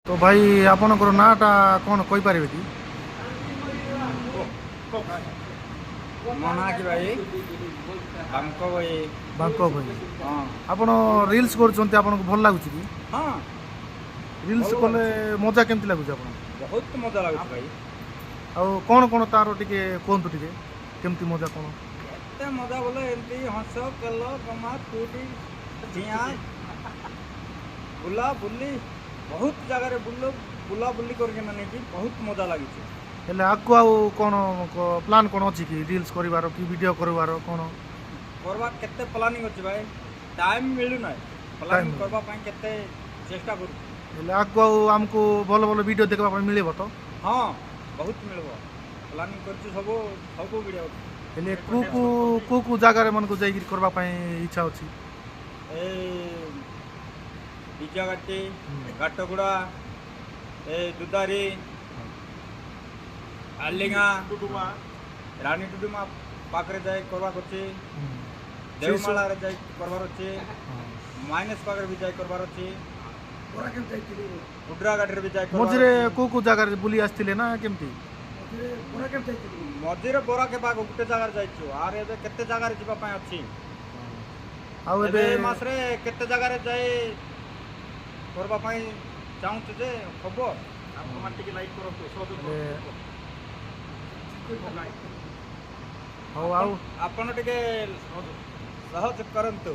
ତ ଭାଇ, ଆପଣଙ୍କର ନାଁଟା କ'ଣ କହିପାରିବେ କି? ମୋ ନାଁ କି ଭାଇ? ବାଙ୍କ ଭାଇ। ବାଙ୍କ ଭାଇ? ହଁ। ଆପଣ ରିଲ୍ସ କରୁଛନ୍ତି, ଆପଣଙ୍କୁ ଭଲ ଲାଗୁଛି କି? ହଁ। ରିଲ୍ସ ଭଲ। କଲେ ମଜା କେମିତି ଲାଗୁଛି ଆପଣଙ୍କୁ? ବହୁତ ମଜା ଲାଗୁଛି ଭାଇ। ଆଉ କ'ଣ କ'ଣ ତାର ଟିକେ କୁହନ୍ତୁ ଟିକେ, କେମିତି ମଜା କ'ଣ? ଏତେ ମଜା ବୋଲେ ଏମିତି ହସ ଖେଲ ଗମା କୁଟି ଝିଆଁ ବୁଲା ବୁଲି, ବହୁତ ଜାଗାରେ ବୁଲା ବୁଲି କରିକି ମାନେ କି ବହୁତ ମଜା ଲାଗୁଛି। ହେଲେ ଆଗକୁ ଆଉ କ'ଣ ପ୍ଲାନ୍ କ'ଣ ଅଛି କି, ରିଲ୍ସ କରିବାର କି ଭିଡ଼ିଓ କରିବାର କ'ଣ? କରିବା କେତେ ପ୍ଲାନିଂ ଅଛି ଭାଇ, ଟାଇମ୍ ମିଳୁନାହିଁ ପ୍ଲାନିଂ Time କରିବା ପାଇଁ କେତେ ଚେଷ୍ଟା କରୁଛୁ। ହେଲେ ଆଗକୁ ଆଉ ଆମକୁ ଭଲ ଭଲ ଭିଡ଼ିଓ ଦେଖିବା ପାଇଁ ମିଳିବ ତ? ହଁ, ବହୁତ ମିଳିବ। ପ୍ଲାନିଂ କରିଛୁ ସବୁ ସବୁ ଭିଡ଼ିଓ। ହେଲେ କେଉଁ କେଉଁ କେଉଁ କେଉଁ ଜାଗାରେ ମାନଙ୍କୁ ଯାଇକିରି କରିବା ପାଇଁ ଇଚ୍ଛା ଅଛି? ଏଇ ବିଜୟଘାଟି, ଘାଟଗୁଡ଼ା, ଏ ଦୁଦାରୀ, ଆଲିଙ୍ଗା, ରାଣୀ ଟୁଡୁମା ପାଖରେ ଯାଇ କରବାକୁ ଅଛି। ଦେଓମାଳାରେ ଯାଇ କରବାର ଅଛି। ମାଇନସ୍ ପାଖରେ ବି ଯାଇ କରବାର ଅଛି। କୁଡ୍ରାଘାଟରେ ବି ଯାଇ କରବାର ମଝିରେ ଅଛି। କେଉଁ କେଉଁ ଜାଗାରେ ବୁଲି ଆସିଥିଲେ ନା କେମିତି? ମଝିରେ ବରାକେପାକ ଗୋଟେ ଜାଗାରେ ଯାଇଛୁ। ଆର ଏବେ କେତେ ଜାଗାରେ ଯିବା ପାଇଁ ଅଛି। ଆଉ ଏବେ ଏବେ ଏ ମାସରେ କେତେ ଜାଗାରେ ଯାଇ କରିବା ପାଇଁ ଚାହୁଁଛୁ ଯେ ହବ। ହେଲେ ହଉ ଆଉ ଆପଣ ଟିକେ ସହଜ କରନ୍ତୁ,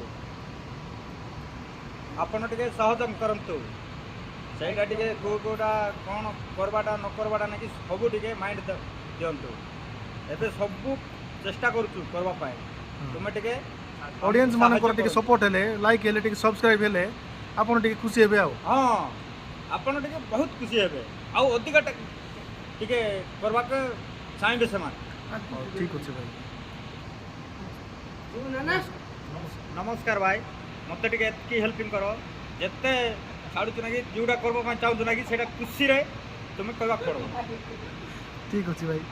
ଆପଣ ଟିକେ ସହଯୋଗ କରନ୍ତୁ। ସେଇଟା ଟିକେ କେଉଁ କେଉଁଟା କ'ଣ କରବାଟା ନ କରବାଟା ନାକି ସବୁ ଟିକେ ମାଇଣ୍ଡ ଦିଅନ୍ତୁ। ଏବେ ସବୁ ଚେଷ୍ଟା କରୁଛୁ କରିବା ପାଇଁ, ତୁମେ ଟିକେ ଅଡ଼ିଏନ୍ସ ମାନଙ୍କର ସାହାଯ୍ୟ ଟିକେ କରନ୍ତୁ। ସପୋର୍ଟ ହେଲେ, ଲାଇକ୍ ହେଲେ, ଟିକେ ସବସ୍କ୍ରାଇବ୍ ହେଲେ ଆପଣ ଟିକେ ଖୁସି ହେବେ ଆଉ। ହଁ, ଆପଣ ଟିକେ ବହୁତ ଖୁସି ହେବେ ଆଉ ଅଧିକା ଟିକେ କରିବାକୁ ଚାହିଁବେ ସେମାନେ। ହଉ, ଠିକ୍ ଅଛି ଭାଇ। ନମସ୍କାର ଭାଇ। ମୋତେ ଟିକେ ଏତିକି ହେଲ୍ପିଂ କର, ଯେତେ ଛାଡ଼ୁଛୁ ନାକି, ଯେଉଁଟା କରିବା ପାଇଁ ଚାହୁଁଛୁ ନାକି, ସେଇଟା ଖୁସିରେ ତୁମେ କହିବାକୁ ପଡ଼ିବ। ଠିକ୍ ଅଛି ଭାଇ।